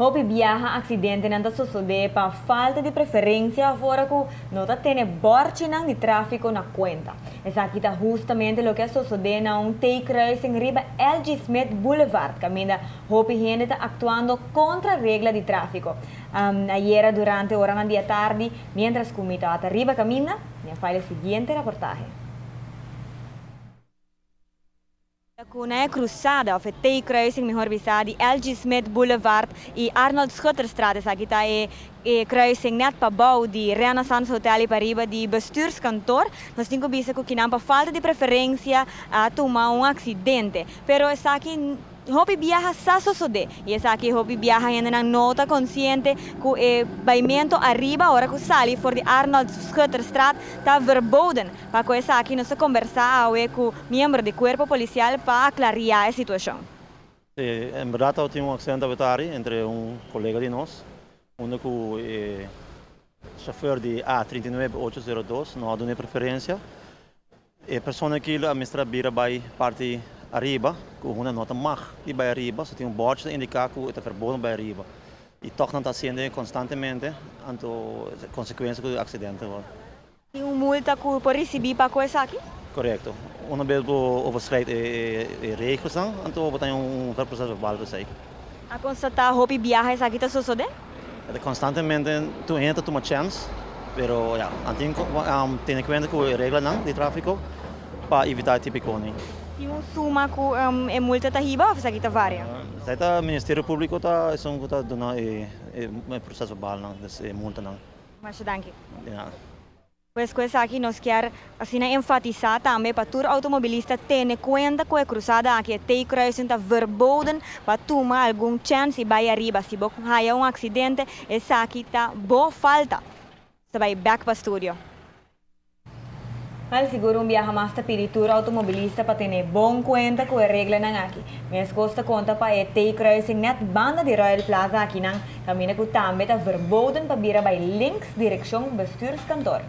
Hopi biaha aksidentenan ta sosodé pa falta di preferensia òf ora ku no ta tene bòrchinan di tráfiko na kuenta. Esaki ta hustamente loke a sosodé na un T-kruising riba LG. Smith Boulevard kaminda hopi hende ta aktuando kontra regla di tráfiko. Ayera durante oranan di atardi, miéntras ku mi tabata riba kaminda, mi a file e siguiente raportahe. Ku na e krusada òf e T-kruising mihor bisá di LG. Smith Boulevard i Arnold Schutterstraat, esaki ta e e kruising nèt pabou di Renaissance Hotel i pariba di Bestuurskantoor. Nos tin ku bisa ku kinan pa falta di preferensia a tuma un aksidente, pero esaki Hopi biaha sa sosodé, i esaki hopi biaha hendenan no ta konsiente ku e baimento ariba ora ku sali for di Arnold Schutterstraat ta verboden. Pa ku esaki nos ta kombersá awe ku miembro di kuerpo polisial pa aklariá e situashon. Sí, en berdad tabatin un accidente awetari entre un colega di nos, unda cu e chauffeur di A 39802 no a duna e preferencia. E persona aki lo a mester a bira bai parti ariba, ku hunda no ta mag di bai ariba, so tin un bòrchi ta indiká ku e ta verboden bai ariba. I tòg nan ta hasiendo e konstantemente, anto konsekuensia ku e aksidente wòrdu. Tin un multa ku por risibí pa ku esaki? Korekto. Una bes bo overschrijdt e regelsnan, anto bo ta haña un proces verbal pa esei. A konstatá hopi biaha esaki ta sosodé? E ta konstantemente tur hende ta tuma chèns, pero ya, nan tin ku tene kuenta ku e reglanan di tráfiko pa evitá e tipikonan. Tin un suma ku e multa ta hiba òf esaki ta varia? Esei ta Ministerio Públiko ta esun ku ta duna e proces verbalnan, dus e multanan. Masha danki. Di nada. Pues ku esaki nos kier asina enfatisá tambe pa tur outomobilista tene kuenta ku e krusada aki, e T-kruising ta verboden pa tuma algun chèns i bai ariba. Si bo haya un aksidente esaki ta bo falta. Nos ta bai bèk pa studio. Al sigur un biaha mas ta pidi tur outomobilista pa tene bon kuenta ku e reglanan aki. Meskos ta konta pa e T-kruising nèt banda di Royal Plaza akinan, kaminda ku tambe ta verboden pa bira bai links direkshon Bestuurskantoor.